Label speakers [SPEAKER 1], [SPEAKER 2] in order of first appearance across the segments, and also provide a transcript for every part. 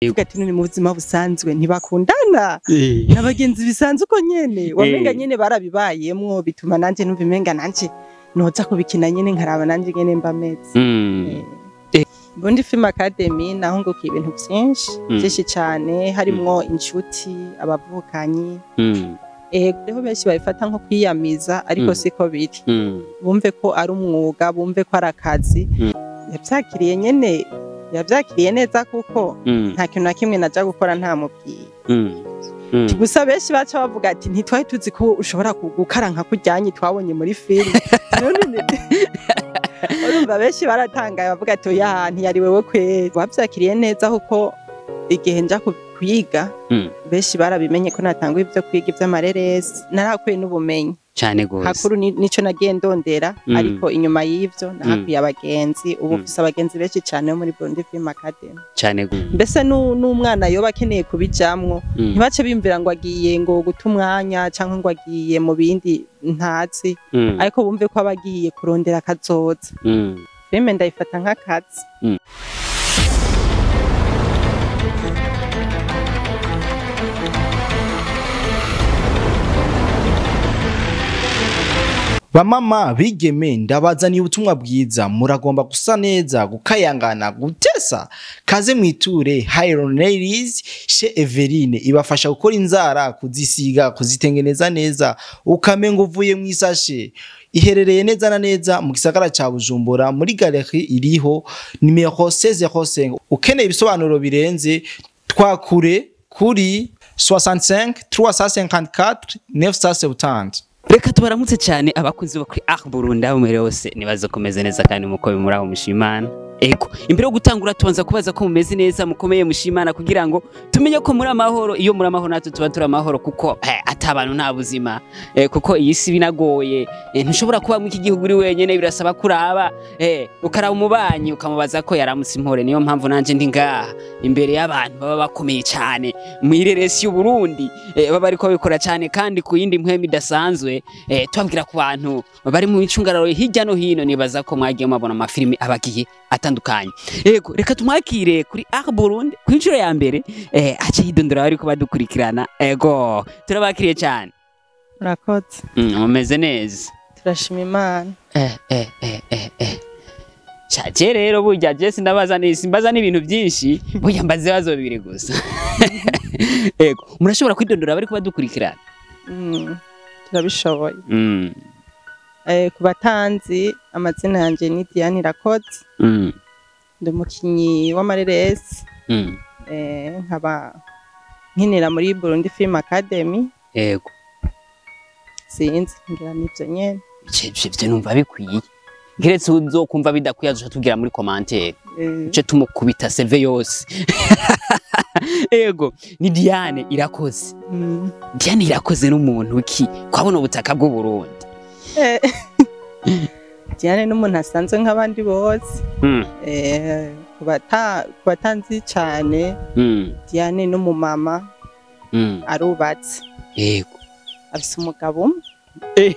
[SPEAKER 1] Vuga ati none mu buzima busanzwe ntibakundana n'abagenzi bisanzwe uko nyene wamenga nyene barabibayemwo, bituma nanje numva imenga nanje noza kubikina nyene nkaraba nanje nyene mba meze. Burundi Film Academy nahungukiye ibintu vyinshi vyinshi cane, harimwo inshuti, abavukanyi. Ego benshi babifata nko kwiyamiza, ariko siko biri. Bumve ko ari umwuga, bumve ko ari akazi. Yavyakiriye nyene, yavyakiriye neza kuko nta kintu na kimwe naja gukora ntamubwiye. Gusa benshi baca bavuga ati ntitwari tuzi ko ushobora gukara nka kuryanyi twabonye muri filime. Urumva benshi baratangaye bavuga ati oya ntiyari wewe kweri. Bavyakiriye neza kuko igihe nja kwiga benshi barabimenye ko natanguye ivyo kwiga ivy'amareresi, narakuye n'ubumenyi
[SPEAKER 2] cyane gose.
[SPEAKER 1] Hakuru nico nagiye ndondera, ariko inyuma y'ivyo nahakuye abagenzi. Ubu mfise abagenzi benshi cane bo muri Burundi Film Academy.
[SPEAKER 2] Cyane gose.
[SPEAKER 1] Mbese n'umwana yoba akeneye kubijamwo, ntibace bimvira ngo agiye ngo guta umwanya canke ngo agiye mu bindi ntazi, ariko bumve ko abagiye kurondera akazoza. Filime ndayifata nk'akazi.
[SPEAKER 3] Bamama bigeme, ndabazaniye ubutumwa bwiza. Muragomba gusa neza, gukayangana, gutesa? Kaze mwiture Hiron Ladies chez Everine, ibafasha gukora inzara, kuzisiga, kuzitengeneza neza ukamenga uvuye mu isashe. Iherereye neza na neza mu gisagara ca Bujumbura, muri galerie iriho nimero 1605. Ukeneye ibisobanuro birenze, twakure kuri 65 354 970.
[SPEAKER 2] Reka tubaramutse cyane abakunzi bo kuri Art Burundi aho muri hose, nibazo komeze neza kandi muko bimuraho mushimana. Ego, imbere yo gutangura tubanza kubaza ko mumeze neza, mukomeye, mushimana, kugira ngo tumenye ko muri amahoro. Iyo muri amahoro natwe tuba turi amahoro, kuko ata abantu nta buzima. Kuko iyi si binagoye, ntushobora kuba mu iki gihugu uri wenyene, birasaba kuraba, ukaraba umubanyi ukamubaza ko yaramutse impore. Niyo mpamvu nanje ndi ngaha imbere y'abantu baba bakomeye cyane mw'ireresi y'u Burundi, baba ariko babikora cyane kandi ku yindi mpwemu idasanzwe. Tubabwira ku bantu bari mu micungararo hirya no hino, nibaza ko mwagiye mubona amafilimi abagiye atandukanye. Yego, reka tumwakire kuri Art Burundi ku inshuro ya mbere, ace yidondora bariko badukurikirana. Ego, turabakiriye cyane.
[SPEAKER 1] Murakoze.
[SPEAKER 2] Mumeze neza?
[SPEAKER 1] Turashima Imana.
[SPEAKER 2] Caje rero burya je sindabaza ni simbaza n'ibintu byinshi, burya mbaze ibibazo bibiri gusa. Ego, murashobora kwidondora bariko badukurikirana?
[SPEAKER 1] Turabishoboye. Ku batanzi, amazina yanje ni Diane Irakoze. Ndi umukinyi w'amareresi. Nkaba nkinira muri Burundi Film Academy.
[SPEAKER 2] Ego.
[SPEAKER 1] Sinzi ngira nivyo nyene.
[SPEAKER 2] Ivyo numva bikwiye. Kiretse uzokumva bidakwiye azoca tubwira muri commentaire. Uce tumukubita CV yose. Ego, ni Diane Irakoze. Diane Irakoze n'umuntu ki kwabona ubutaka bw'u Burundi?
[SPEAKER 1] Diane n'umuntu asanzwe nk'abandi bose. Ku batanzi cane, Diane n'umumama arubatse.
[SPEAKER 2] Yego.
[SPEAKER 1] Afise umugabo umwe.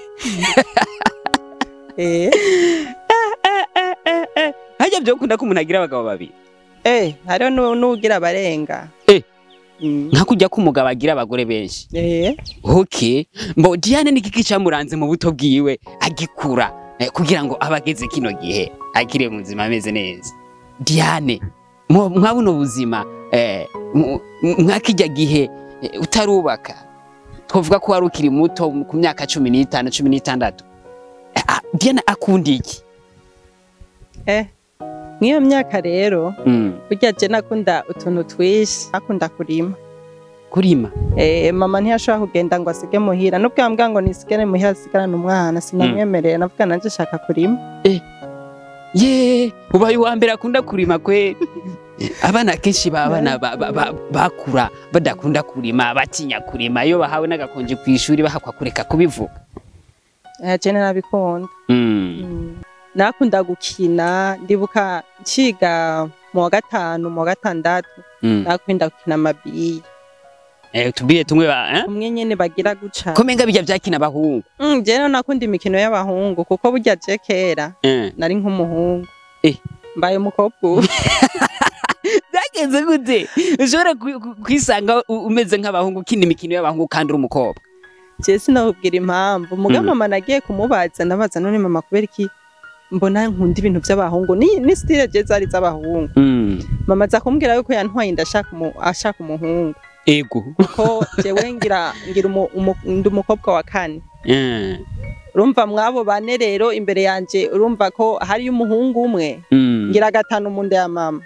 [SPEAKER 2] Harya vyo ukunda ko umuntu agira abagabo babiri?
[SPEAKER 1] Hariho n'uwugira abarenga.
[SPEAKER 2] Nka kurya ko umugabo agira abagore benshi. Okay. Mbo Diane ni kiki camuranze mu buto bwiwe agikura, kugira ngo abageze kino gihe akire muzima ameze neza? Diane, mwabuno buzima, mwakijya gihe utarubaka, twovuga ko wari ukiri muto ku myaka 15, 16. Diane akunda iki?
[SPEAKER 1] Mw'iyo myaka rero, burya je nakunda utuntu twinshi, nakunda kurima.
[SPEAKER 2] Kurima?
[SPEAKER 1] Mama ntiyashobora kugenda ngo asige muhira, nubwo yambwira ngo nisigare muhira asigarane umwana, sinamwemerera, navuga nanje shaka kurima.
[SPEAKER 2] Ye, ubaye uwa mbere akunda kurima kwe. Abana kenshi babana bakura badakunda kurima, batinya kurima, iyo bahawe n'agakonje kw'ishuri bahakwa kureka kubivuga.
[SPEAKER 1] Je narabikunda. Nakunda gukina, ndibuka nciga mu wa gatanu, mu wa gatandatu, nakunda gukina amabiye.
[SPEAKER 2] Tubiye tumwe ba, eh?
[SPEAKER 1] Umwe nyene bagira guca.
[SPEAKER 2] Komenga bijya byakina abahungu.
[SPEAKER 1] Je nakunda imikino y'abahungu kuko burya je kera nari nk'umuhungu. Mbaye umukobwa ubu.
[SPEAKER 2] Byagenze gute ushobora kwisanga umeze nk'abahungu, ukina imikino y'abahungu kandi uri umukobwa?
[SPEAKER 1] Je sinakubwira impamvu, muga mama nagiye kumubaza, ndabaza: "None mama, kubera iki mbona nkunda ibintu by'abahungu, ni style je zari z'abahungu?" Mama aza kumbwira yuko yantwaye inda ashaka umuhungu. Kuko jewe ngira ndi umukobwa wa kane. Urumva mwabo bane rero imbere yanje, urumva ko hariyo umuhungu umwe, ngira gatanu mu nda ya mama.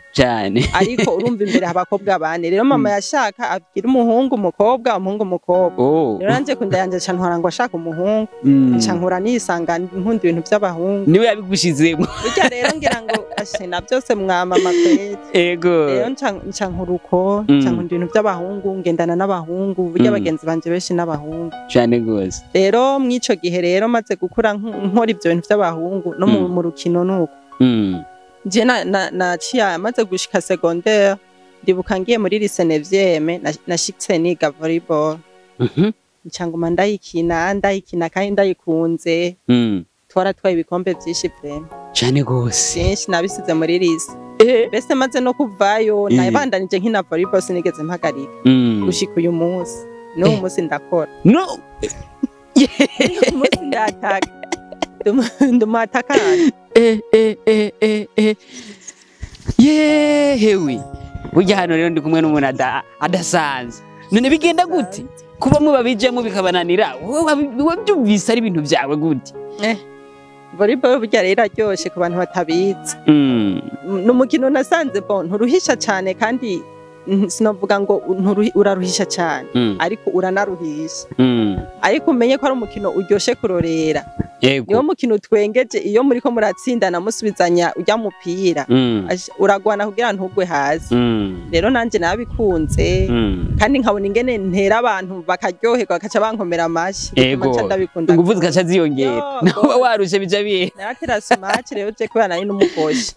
[SPEAKER 1] Ariko urumva imbere abakobwa bane, rero mama yashaka agira umuhungu, umukobwa, umuhungu, umukobwa. Rero nanje kunda yanje ca ntwara ngo ashaka umuhungu, nca nkura nisanga nkunda ibintu by'abahungu.
[SPEAKER 2] Niwe yabigushizemo.
[SPEAKER 1] Burya rero ngira ngo ashe na byose mwa mama kweri. Rero nca nkuruko, nca nkunda ibintu by'abahungu, ngendana n'abahungu burya, bagenzi banje benshi n'abahungu.
[SPEAKER 2] Cyane gose.
[SPEAKER 1] Rero mw'ico gihe rero maze gukura nkora ivyo bintu by'abahungu no mu rukino nuko je naciye maze gushika secondaire, ndibuka ngiye muri lycée neuvième, nashitse niga volleyball. Nca nguma ndayikina, ndayikina kandi ndayikunze. Twaratwaye ibikombe vyinshi vraiment.
[SPEAKER 2] Cyane gose.
[SPEAKER 1] Vyinshi nabisize muri lycée. Mbese maze no kuvayo, nabandanije nkina volleyball, sinigeze mpagarika gushika uyu munsi. N'uyu munsi ndakora.
[SPEAKER 2] No.
[SPEAKER 1] Uyu munsi ndataka, ndumuatakana.
[SPEAKER 2] Yehewe, burya hano rero ndi kumwe n'umuntu adasanzwe. None bigenda gute kuba mubabijemo bikabananira, wowe wabyumvise ari ibintu byawe gute?
[SPEAKER 1] Volleyball burya rero iraryoshe ku bantu batabizi. Ni umukino nasanze bon nturuhisha cyane, kandi sinovuga ngo uraruhisha cyane, ariko uranaruhisha. Ariko umenye ko ari umukino uryoshe kurorera. Niwo mukino utwengeje iyo muriko muratsindana, musubizanya ujya mupira. Uragwana kugira ntugwe hasi. Rero nanje nabikunze, kandi nkabona ingene ntera abantu bakaryoherwa, bakaca bankomera amashyi. Bituma nca ndabikunda.
[SPEAKER 2] Ingufu zigaca ziyongera.
[SPEAKER 1] Yo,
[SPEAKER 2] nawe
[SPEAKER 1] gose.
[SPEAKER 2] Warushe bija bihe.
[SPEAKER 1] Naratera smash rero je, kubera nari n'umugoshi,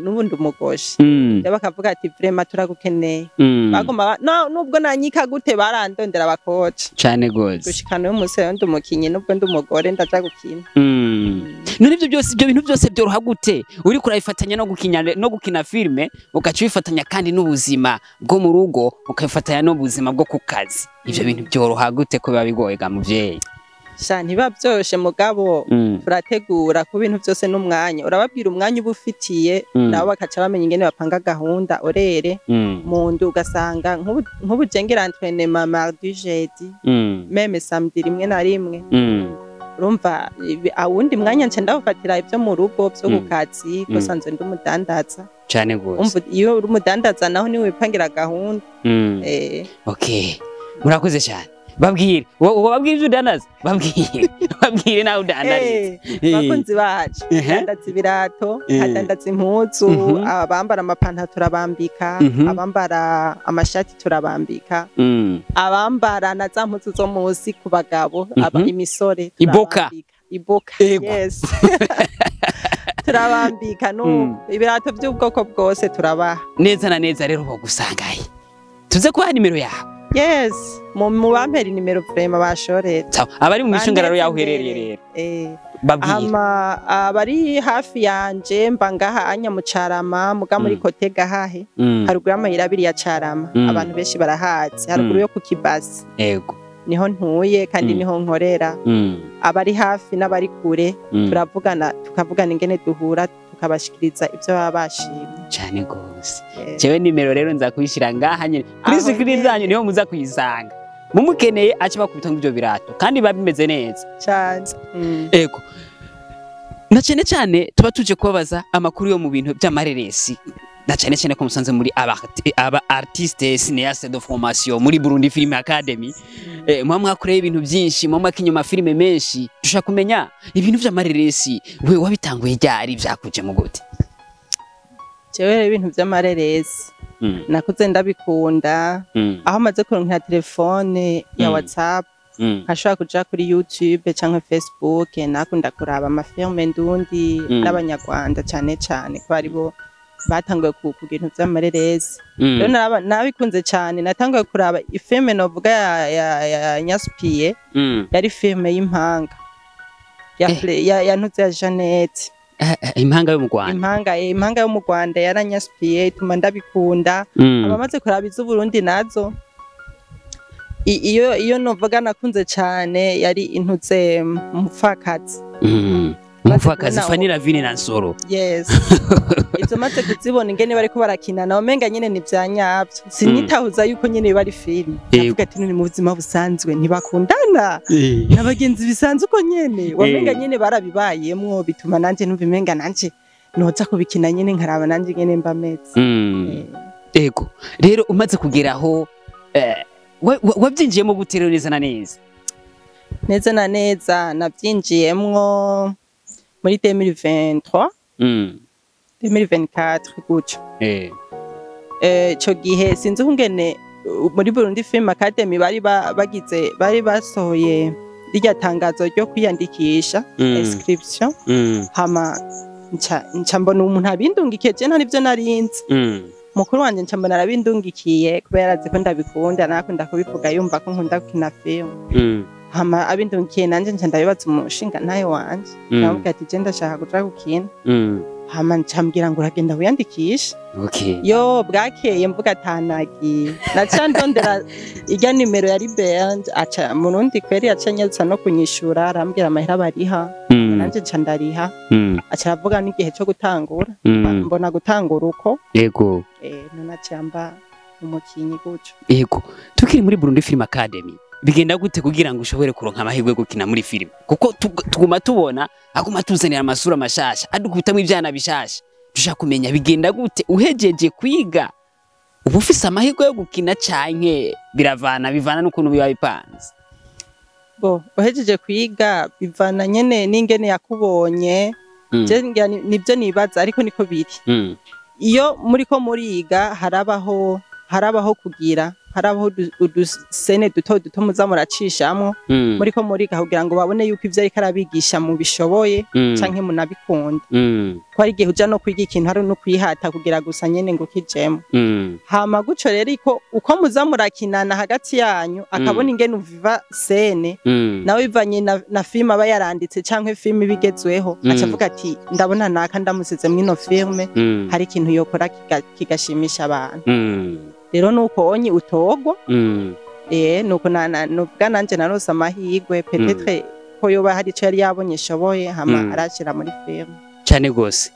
[SPEAKER 1] n'ubundi umugoshi. Rero bakavuga ati: "Vraiment turagukeneye." Baguma no, nubwo nanyika gute barandondera abakoca.
[SPEAKER 2] Cane gose.
[SPEAKER 1] Gushika n'uyu munsi rero ndi umukinyi, nubwo ndi umugore ndaja gukina.
[SPEAKER 2] None ibyo byose, ibyo bintu byose byoroha gute uriko urabifatanya no gukina filime, ugaca ubifatanya kandi n'ubuzima bwo mu rugo, ukabifatanya n'ubuzima bwo ku kazi? Ibyo bintu byoroha gute ko biba bigoye ga muvyeyi?
[SPEAKER 1] Sha, ntiba byoroshe, mugabo turategura ku bintu byose n'umwanya. Urababwira umwanya uba ufitiye, nabo bakaca bamenya ingene bapanga gahunda horaire. Mu ndu ugasanga nk'ubu je ngira entraînement mardi, jeudi, même samedi rimwe na rimwe. Urumva awundi mwanya nce ndawufatira ibyo mu rugo, byo ku kazi, ko sanzwe ndi umudandaza.
[SPEAKER 2] Cane gose.
[SPEAKER 1] Umva, iyo uri umudandaza naho niwe wipangira gahunda.
[SPEAKER 2] Okay, murakoze cyane. Babwire, wowe babwire ibyo udandaza, babwire nawe udandariza.
[SPEAKER 1] Bakunzi bacu, ndandaza ibirato, nkadandaza impuzu. Abambara amapantaro turabambika, abambara amashati turabambika, abambara na za mpuzu zo munsi ku bagabo, aba imisore
[SPEAKER 2] Iboka.
[SPEAKER 1] turabambika. Iboka. Yes, turabambika no ibirato by'ubwoko bwose turabaha.
[SPEAKER 2] Neza na neza rero bogusangaye, tuze kubaha nimero yawe.
[SPEAKER 1] Yes, mu bampera nimero vraiment bashorera.
[SPEAKER 2] Sawa, abari mu micungararo yaho uherereye rero, babwire.
[SPEAKER 1] Hama abari hafi yanje, mba ngaha anya mu Carama, muga muri côté Gahahe, haruguru y'amayira abiri ya Carama. Abantu benshi barahazi, haruguru yo ku Kibasi. Niho ntuye kandi niho nkorera. Abari hafi n'abari kure, turavugana, tukavugana ingene duhura, tukabashikiriza ibyo baba bashimye.
[SPEAKER 2] Cyane gose. Jewe nimero rero nza kuyishira ngaha nyene kuri
[SPEAKER 1] Aho
[SPEAKER 2] screen
[SPEAKER 1] nyene.
[SPEAKER 2] zanyu, niho muza kuyisanga. Mumukeneye aca bakubita ng'ivyo birato kandi biba bimeze neza.
[SPEAKER 1] Cyane.
[SPEAKER 2] Ego, na cyane cyane tuba tuje kubabaza amakuru yo mu bintu by'amareresi, na cyane cyane ko musanze muri aba artiste cinéaste de formation muri Burundi Film Academy. Muba mwakoreye ibintu byinshi, muba mwakinye amafilime menshi. Dushaka kumenya ibintu by'amareresi, we wabitanguye ryari, byakuje mu gute?
[SPEAKER 1] Jewe rero ibintu by'amareresi nakuze ndabikunda. Aho maze kuronkera telefone ya WhatsApp, nkashobora kuja kuri YouTube canke Facebook, nakunda kuraba amafilme ndundi n'abanyarwanda cane cane, ko aribo batanguye ku bintu vy'amareresi. Rero nabikunze cane. Natanguye kuraba ifilme novuga ya Nyasupiye, yari filme y'impanga ya ya ntuze ya Jeannette.
[SPEAKER 2] Impanga yo mu Rwanda.
[SPEAKER 1] Impanga yo mu Rwanda yaranyasipiye ituma ndabikunda. Abamaze kuraba iz'Uburundi nazo iyo novuga nakunze cane yari intuze Umupfakazi.
[SPEAKER 2] Umupfakazi Fanny Lavine na Nsoro.
[SPEAKER 1] Yes. Izo maze kuzibona ingene bariko barakina nawe menga nyene ni vya nyavyo, sinitahuza yuko nyene bari film. Navuga ati ni mu buzima busanzwe ntibakundana n'abagenzi bisanzwe uko nyene, wamenga nyene barabibayemwo, bituma nanje numva imenga nanje noza kubikina nyene nkaraba nanje nyene mba meze.
[SPEAKER 2] Ego rero umaze kugeraho wabyinjiyemo gute rero neza na neza?
[SPEAKER 1] Neza na neza nabyinjiyemwo muri 2023 2024 gutyo. Ico gihe sinzi ukungene muri Burundi Film Academy bari bagize bari basohoye rirya tangazo ryo kwiyandikisha, inscription. Hama nca mbona umuntu abindungikiye, je nta nivyo narinzi. Mukuru wanje nca mbona arabindungikiye kubera azi ko ndabikunda, nakunda kubivuga yumva ko nkunda gukina film. Hama abindungikiye nanje nca ndabibaza umushinga ntayo wanje, ndamubwira ati je ndashaka kuja gukina. Hama nca mbwira ngo uragenda wiyandikishe. Yo bwakeye mvuga atanagiye, naca ndondera irya nimero ya Libert, aca Murundi kweri aca anyarutsa no kunyishura, arambwira amahera bariha, nanje nca ndariha. Aca aravuga n'igihe co gutangura, mbona gutangura uko.
[SPEAKER 2] Yego.
[SPEAKER 1] None aca mba umukinyi gutyo.
[SPEAKER 2] Yego. Tukiri muri Burundi Film Academy, bigenda gute kugira ngo ushobore kuronka amahirwe yo gukina muri film? Kuko tuguma tubona aguma tuzanira amasura mashasha, adukubitamwo ivyana bishasha. Dushaka kumenya bigenda gute uhejeje kwiga uba ufise amahirwe yo gukina canke biravana bivana n'ukuntu biba bipanze?
[SPEAKER 1] Bo uhejeje kwiga bivana nyene n'ingene yakubonye. Je ngira nivyo nibaza ariko niko biri. Iyo muriko muriga harabaho kugira harabaho udusene duto duto muza muracishamwo muriko muriga kugira ngo babone yuko ivyo ariko arabigisha mubishoboye canke munabikunda. Ko ari igihe uja no kwiga ikintu hari no kwihata kugira gusa nyene ngo kijemo. Hama guco rero uko muza murakinana hagati yanyu akabona ingene uviva sene nawe bivanye na film aba yaranditse canke film ibigezweho, aca avuga ati ndabona naka ndamusize mwino film hari ikintu yokora kigashimisha abantu. Rero nuko onye utogwa nuko nuvuga nanje narose amahirwe peut-être ko yoba hari ico yari yabonye shoboye hama arashira muri film.
[SPEAKER 2] Cyane gose.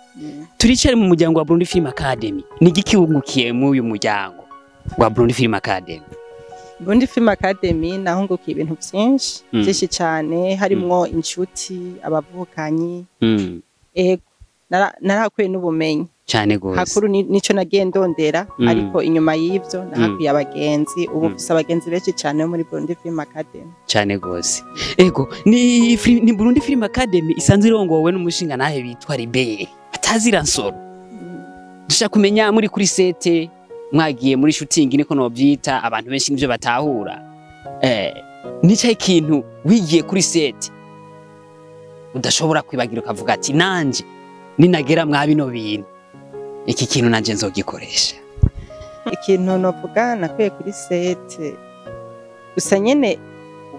[SPEAKER 2] Turicare mu muryango wa Burundi Film Academy. Ni igiki wungukiye mu uyu muryango wa Burundi Film Academy?
[SPEAKER 1] Burundi Film Academy nahungukiye ibintu byinshi byinshi cyane, harimwo inshuti, abavukanyi. Ego narakuye n'ubumenyi
[SPEAKER 2] cyane gose.
[SPEAKER 1] Hakuru nico nagiye ndondera, ariko inyuma y'ivyo nahakuye abagenzi, ubu mfise abagenzi benshi cyane muri Burundi Film Academy.
[SPEAKER 2] Cyane gose. Ego ni Burundi Film Academy isanzwe irongowe n'umushinga nahe bitwa Libert atazira Nsoro. Dushaka kumenya muri kuri sete mwagiye muri shooting niko no byita, abantu benshi nivyo batahura. Ni cyahe kintu wigiye kuri sete udashobora kwibagira ukavuga ati nanje ninagera mwa bino bintu iki kintu nanje nzogikoresha?
[SPEAKER 1] Ikintu novuga nakwiye kuri sete gusa nyene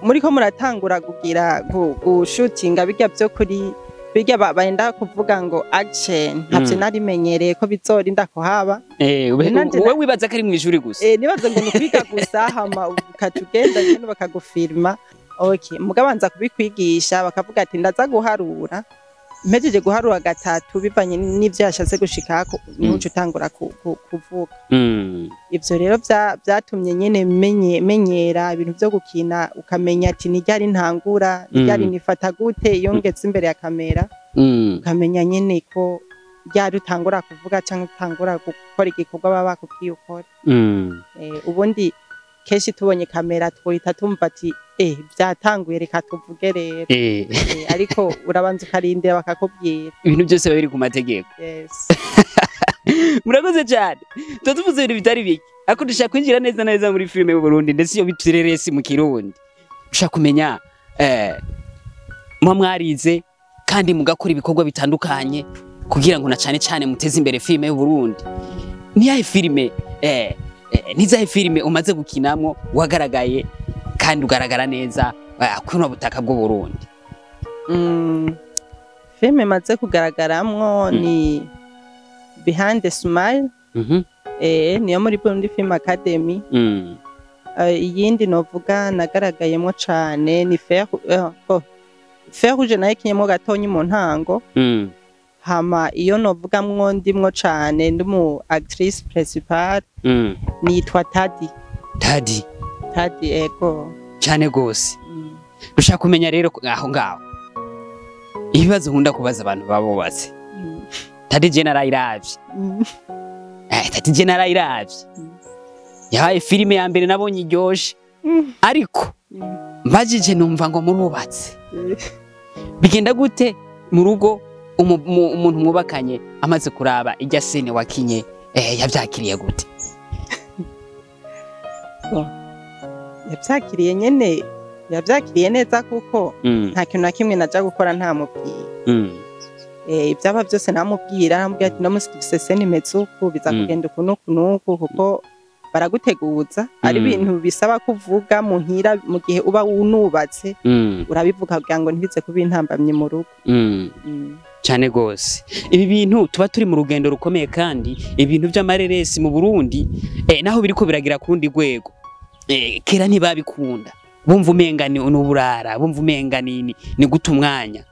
[SPEAKER 1] muriko muratangura kugira gushutinga bijya byo kuri bijya baenda kuvuga ngo action, ntavyo narimenyereye ko bizorinda kuhaba.
[SPEAKER 2] Wewe wibaza ko ari mw'ijuri gusa?
[SPEAKER 1] Nibaza ngo nukwiga gusa hama ukatugenda nyene bakagufirma. Okay, mugabanza kubikwigisha bakavuga ati ndaza guharura, mpejeje guharura gatatu bivanye n'ivyo yashatse gushikako niho utangura kuvuga. Ivyo rero vyatumye nyene menyera ibintu vyo gukina, ukamenya ati ni ryari ntangura, ni ryari nifata gute iyo ngeze imbere ya kamera, ukamenya nyene ko ryari utangura kuvuga canke utangura gukora igikorwa baba bakubwiye ukore. Ubundi kenshi tubonye kamera twita tumva ati byatanguye reka tuvuge rero. Ariko urabanza ukarindira bakakubwira.
[SPEAKER 2] Ibintu byose biba biri ku mategeko.
[SPEAKER 1] Yes.
[SPEAKER 2] Murakoze cyane. Tuvuze ibintu bitari bike ariko dushaka kwinjira neza neza muri filime y'u Burundi ndetse iyo bitureresi mu Kirundi. Dushaka kumenya mwarize kandi mugakora ibikorwa bitandukanye kugira ngo na cyane cyane muteze imbere filime y'u Burundi. Ni yahe filime nizahe filime umaze gukinamwo wagaragaye kandi ugaragara neza kuno butaka bw'u Burundi?
[SPEAKER 1] Filime maze kugaragaramwo ni Behind the Smile. Niyo muri Burundi Film Academy. Iyindi novuga nagaragayemwo cane ni Fer Fer Rouge, nayo kinyemwo gatonyi mu ntango. Hama iyo novugamwo ndimwo cane, ndi mu actrice principale, nitwa Tadi.
[SPEAKER 2] Tadi.
[SPEAKER 1] Tadi, ego.
[SPEAKER 2] Cyane gose. Ushaka kumenya rero aho ngaho ibibazo nkunda kubaza abantu babubatse. Tadi je narayiravye. Tadi je narayiravye. Yabaye filime ya mbere nabonye iryoshe. Ariko mbajije numva ngo murubatse. Bigenda gute mu rugo, umuntu mwubakanye amaze kuraba irya scène wakinye, yavyakiriye gute?
[SPEAKER 1] Yavyakiriye nyene, yavyakiriye neza kuko nta kintu na kimwe naja gukora ntamubwiye. Ivyaba byose namubwira, namubwira ati: "No munsi dufise scène imeze uku, biza kugenda uku n'uku n'uku," kuko baraguteguza ari ibintu bisaba kuvuga muhira mu gihe uba wunubatse. Urabivuga kugira ngo ntibize kuba intambamyi mu rugo.
[SPEAKER 2] Cyane gose. Ibi bintu tuba turi mu rugendo rukomeye, kandi ibintu by'amareresi mu Burundi, naho biriko biragira kurundi rwego, kera ntibabikunda, bumva umenga ni uburara, bumva umenga ni guta umwanya.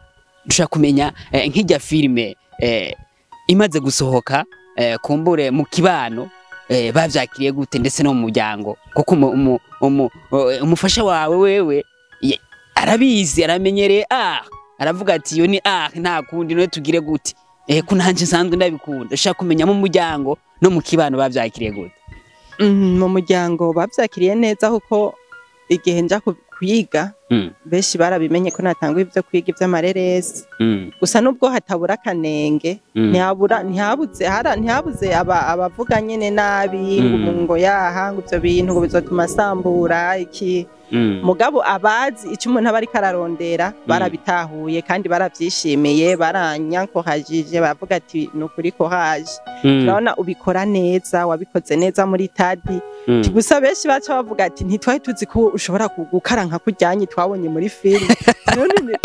[SPEAKER 2] Dushaka kumenya, nk'irya filime imaze gusohoka, kumbure mu kibano bavyakiriye gute, ndetse no mu muryango, kuko umufasha wawe wewe arabizi, aramenyereye, aravuga ati: "Iyo ni nta kundi, none tugire gute, ko nanje nsanzwe ndabikunda." Ushaka kumenya mu muryango no mu kibano bavyakiriye gute?
[SPEAKER 1] Mu muryango bavyakiriye neza, kuko igihe nja kwiga benshi barabimenye ko natanguye ivyo kwiga ivy'amareresi. Gusa nubwo hatabura akanenge, ntihabura, ntihabuze ntihabuze abavuga nyene nabi ngo ngo yaha, ngo ivyo bintu ngo bizotuma asambura iki. Mugabo abazi ico umuntu aba ariko ararondera barabitahuye kandi baravyishimiye, baranyankohajije, baravuga ati: "Ni ukuri kohaje, turabona ubikora neza, wabikoze neza muri Tadi." Gusa benshi baca bavuga ati: "Ntitwari tuzi ko ushobora gukara nka kuryanye twabonye muri filime." None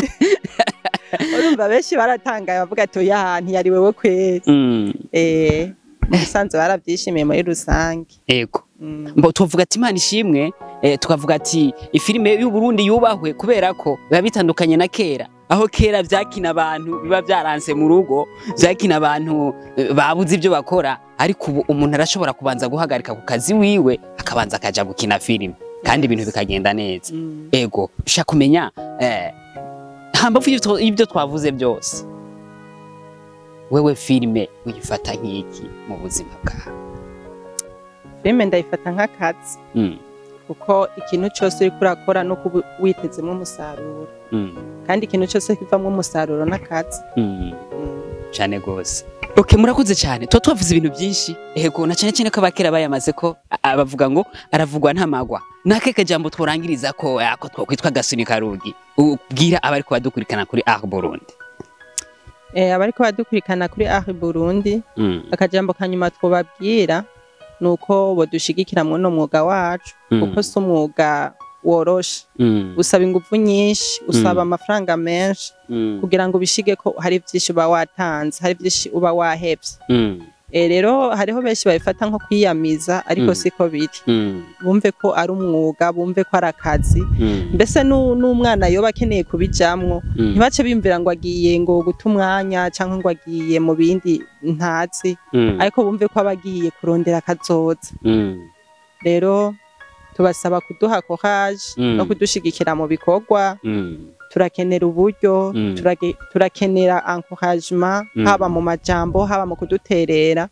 [SPEAKER 1] urumva benshi baratangaye, bavuga ati: "Oya, ntiyari wewe kweri." Mu bisanzwe baravyishimiye muri rusange.
[SPEAKER 2] Ego. Mbo tuvuga ati Imana ishimwe, tukavuga ati ifilime y'u Burundi yubahwe, kubera ko biba bitandukanye na kera, aho kera vyakina abantu biba vyaranse mu rugo, vyakina abantu babuze ibyo bakora. Ariko ubu umuntu arashobora kubanza guhagarika ku kazi wiwe, akabanza akaja gukina filime, kandi ibintu bikagenda neza. Ego, ushaka kumenya, hambavu y'ivyo twavuze byose, wewe filime uyifata nk'iki mu buzima bwawe?
[SPEAKER 1] Filime ndayifata nk'akazi, kuko ikintu cyose uriko urakora no kuba witezemo umusaruro, kandi ikintu cyose kivamwo umusaruro n'akazi.
[SPEAKER 2] Cyane gose. Okay, murakoze cyane. Tuba twavuze ibintu byinshi, ego, na cyane cyane ko abakera bayamaze ko bavuga ngo aravugwa ntamagwa. Nake kajambo tworangiriza ko ako twokwitwa gasunika rugi, ubwira abari ko badukurikirana kuri Art Burundi?
[SPEAKER 1] Abariko badukurikirana kuri Art Burundi, akajambo kanyuma twobabwira nuko bodushigikira muri uno mwuga wacu, kuko si umwuga woroshe, usaba ingufu nyinshi, usaba amafaranga menshi kugira ngo ubishige ko hari byinshi uba watanze, hari byinshi uba wahevye. Rero hariho benshi babifata nko kwiyamiza, ariko siko biri. Bumve ko ari umwuga, bumve ko ari akazi. Mbese n'umwana yoba akeneye kubijamwo, ntibace biyumvira ngo agiye ngo guta umwanya cyangwa ngo agiye mu bindi ntazi, ariko bumve ko aba agiye kurondera akazoza. Rero tubasaba kuduha courage no kudushigikira mu bikorwa. Turakenera uburyo, turakenera encouragement, haba mu majambo, haba mu kuduterera.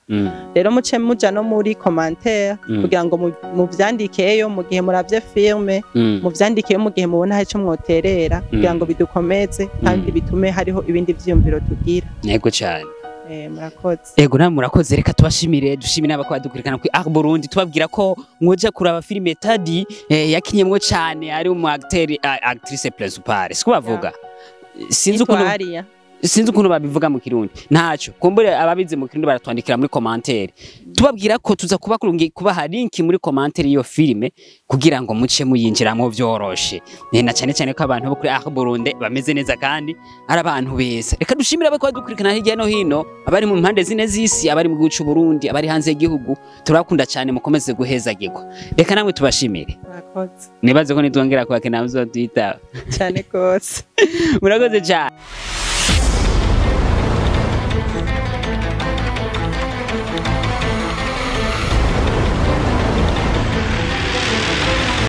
[SPEAKER 1] Rero muce muja no muri commentaire kugira ngo muvyandikeyo mu gihe muravye filme, muvyandikeyo mu gihe mubona hari ico mwoterera, kugira ngo bidukomeze kandi bitume hariho ibindi vyiyumviro tugira.
[SPEAKER 2] Yego cyane.
[SPEAKER 1] Murakoze.
[SPEAKER 2] Ego, namwe murakoze. Reka tubashimire, dushimire n'abako badukurikirana kuri Art Burundi, tubabwira ko mwoja kuraba filime Tadi, yakinyemwo cyane, ari umu acteur, actrice principale, siko bavuga? Sinzi
[SPEAKER 1] Yitwa
[SPEAKER 2] ukuntu
[SPEAKER 1] Aria.
[SPEAKER 2] Sinzi ukuntu babivuga mu Kirundi, ntaco kumbure ababize mu Kirundi baratwandikira muri commentaire, tubabwira ko tuza kuba kubaha link muri commentaire y'iyo filime kugira ngo muce muyinjiramo vyoroshe. Na cyane cyane ko abantu bo kuri Art Burundi bameze neza kandi ari abantu beza. Reka dushimire abako badukurikirana hirya no hino, abari mu mpande zine z'isi, abari mu gihugu c'u Burundi, abari hanze y'igihugu, turabakunda cyane, mukomeze guhezagirwa. Reka namwe tubashimire.
[SPEAKER 1] Murakoze.
[SPEAKER 2] Nibaze ko nitwongera kwakina muzotwitaba.
[SPEAKER 1] Cyane rwose.
[SPEAKER 2] Murakoze cyane.